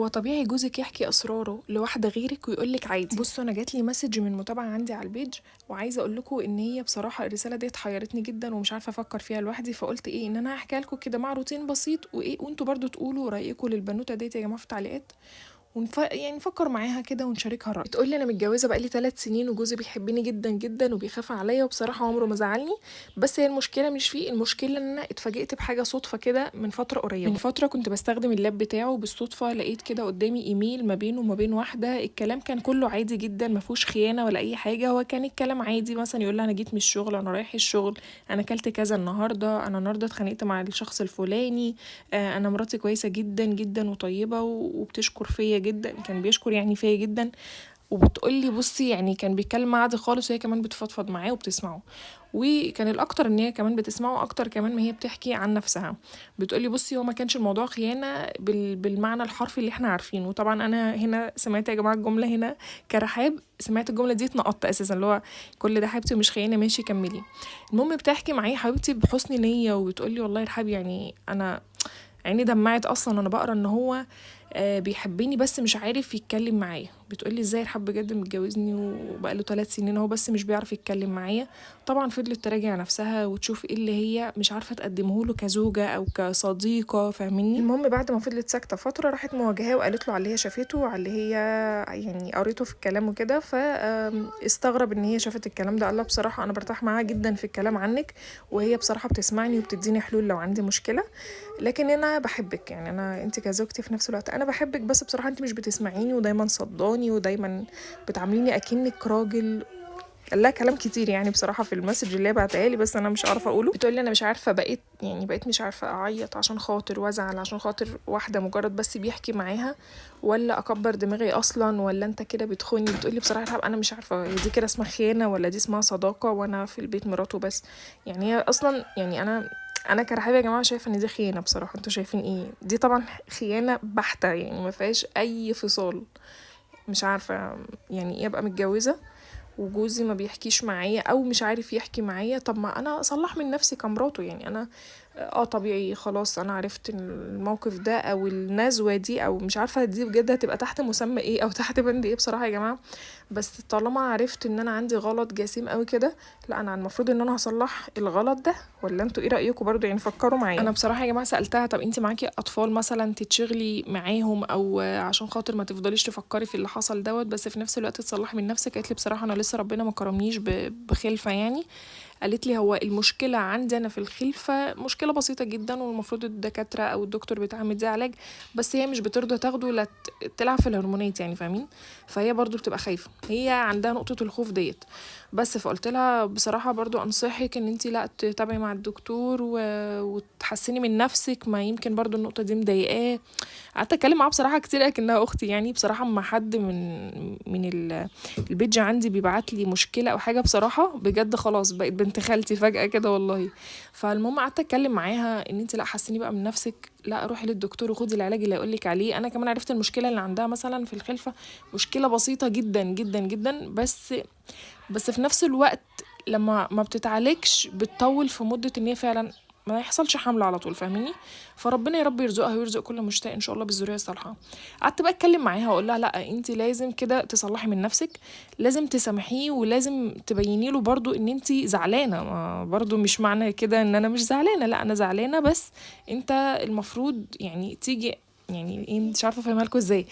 هو طبيعي جوزك يحكي اسراره لواحدة غيرك ويقولك عادي؟ بصوا، انا جات لي message من متابعه عندي على ال page، وعايزه اقول لكم ان هي بصراحة الرسالة دي حيرتني جدا ومش عارفه افكر فيها لوحدي، فقلت ايه ان انا هحكيها لكم كده مع روتين بسيط، وايه وانتوا برضو تقولوا رايكم للبنوته ديت يا جماعة في التعليقات، يعني نفكر معاها كده ونشاركها الرأي. بتقول لي انا متجوزة بقالي 3 سنين وجوزي بيحبني جدا جدا وبيخاف عليا، وبصراحة عمره ما زعلني، بس هي المشكلة مش فيه، المشكلة ان انا اتفاجئت بحاجة صدفة كده من فترة قريبه. من فترة كنت بستخدم ال lap بتاعه، وبالصدفه لقيت كده قدامي ايميل ما بينه وما بين واحدة، الكلام كان كله عادي جدا ما فيهوش خيانة ولا اي حاجة، هو كان الكلام عادي، مثلا يقول لها انا جيت من الشغل، انا رايح الشغل، انا اكلت كذا النهارده، انا النهارده اتخانقت مع الشخص الفلاني، انا مراتي كويسة جدا جدا وطيبة وبتشكر فيا جدا، كان بيشكر يعني فيا جدا، وبتقولي بصي يعني كان بيتكلم عادي خالص، وهي كمان بتفضفض معاه وبتسمعه، وكان الاكتر ان هي كمان بتسمعه اكتر كمان ما هي بتحكي عن نفسها. بتقولي بصي هو ما كانش الموضوع خيانة بالمعنى الحرفي اللي احنا عارفينه. وطبعا انا هنا سمعت يا جماعة الجملة هنا كرحاب، سمعت الجملة دي اتنقطت اساسا، اللي هو كل ده حبيبتي مش خيانة، ماشي كملي. المهم بتحكي معايا حبيبتي بحسن نيه وبتقولي والله يا رحاب يعني انا عيني دمعت اصلا وانا بقرا ان هو بيحبني بس مش عارف يتكلم معايا. بتقولي ازاي رحاب بجد متجوزني وبقاله 3 سنين اهو بس مش بيعرف يتكلم معايا. طبعا فضلت تراجع نفسها وتشوف ايه اللي هي مش عارفه تقدمه له كزوجة او كصديقه، فاهميني؟ المهم بعد ما فضلت ساكته فترة راحت مواجهاه وقالت له على اللي هي شافته وعلى اللي هي يعني قريته في الكلام وكده، فاستغرب ان هي شافت الكلام ده. قال لها بصراحة انا برتاح معاها جدا في الكلام عنك، وهي بصراحة بتسمعني وبتديني حلول لو عندي مشكلة، لكن انا بحبك، يعني انا انت كزوجتي في نفس الوقت انا بحبك، بس بصراحة انت مش بتسمعيني ودايما صداني ودايما بتعامليني اكنك راجل. قال لها كلام كتير يعني بصراحة في ال message اللي هي بعتها لي، بس انا مش عارفه اقوله. بتقول لي انا مش عارفه، بقيت مش عارفه اعيط عشان خاطر وازعل عشان خاطر واحدة مجرد بس بيحكي معاها، ولا اكبر دماغي اصلا، ولا انت كده بتخوني. بتقول لي بصراحة انا مش عارفه هي دي كده اسمها خيانة ولا دي اسمها صداقه، وانا في البيت مراته بس. يعني هي اصلا يعني انا كرحاب يا جماعة شايفه ان دي خيانة بصراحة، انتوا شايفين ايه؟ دي طبعا خيانة بحته يعني ما فيهاش اي فصال. مش عارفه يعني ايه ابقى متجوزة وجوزي ما بيحكيش معايا او مش عارف يحكي معايا، طب ما انا اصلح من نفسي كمراته، يعني انا طبيعي خلاص انا عرفت الموقف ده او النزوة دي، او مش عارفه دي بجد هتبقى تحت مسمى ايه او تحت بند ايه بصراحة يا جماعة، بس طالما عرفت ان انا عندي غلط جسيم قوي كده، لا انا المفروض ان انا هصلح الغلط ده، ولا انتوا ايه رايكم برضو؟ يعني فكروا معايا. انا بصراحة يا جماعة سالتها طب انت معاكي اطفال مثلا تتشغلي معاهم او عشان خاطر ما تفضليش تفكري في اللي حصل دوت، بس في نفس الوقت تصلحي من نفسك. قالت لي بصراحة انا لسه ربنا ما كرمنيش بخلفه يعني. قالت لي هو المشكلة عندي انا في الخلفة مشكلة بسيطة جدا، والمفروض الدكاترة او الدكتور بتاعها مديها علاج، بس هي مش بترضى تاخده لا تلعب في الهرمونات يعني، فاهمين؟ فهي برضو بتبقى خايفة، هي عندها نقطة الخوف ديت بس. فقلت لها بصراحة برضو انصحك ان انتي لا تتابعي مع الدكتور وتحسني من نفسك، ما يمكن برضو النقطة دي مضايقاه. قعدت اتكلم معاها بصراحة كتير اكنها اختي يعني. بصراحة اما حد من البيج عندي بيبعت لي مشكلة او حاجة بصراحة بجد خلاص بقت بنت خالتي فجاة كده والله. فالمهم قعدت اتكلم معاها ان انت لا حسني بقى من نفسك، لا روحي للدكتور وخدي العلاج اللي هيقولك عليه. انا كمان عرفت المشكلة اللي عندها مثلا في الخلفة مشكلة بسيطة جدا جدا جدا، بس في نفس الوقت لما ما بتتعالجش بتطول في مده ان هي فعلا ما يحصلش حمل على طول، فاهميني؟ فربنا يا رب يرزقها ويرزق كل مشتاق ان شاء الله بالذريه الصالحة. قعدت بقى اتكلم معاها واقول لها لا انت لازم كده تصلحي من نفسك، لازم تسامحيه ولازم تبيني له برضو ان انت زعلانة، ما برضو مش معنى كده ان انا مش زعلانة، لا انا زعلانة بس انت المفروض يعني تيجي يعني ايه، مش عارفه افهمها لكم ازاي.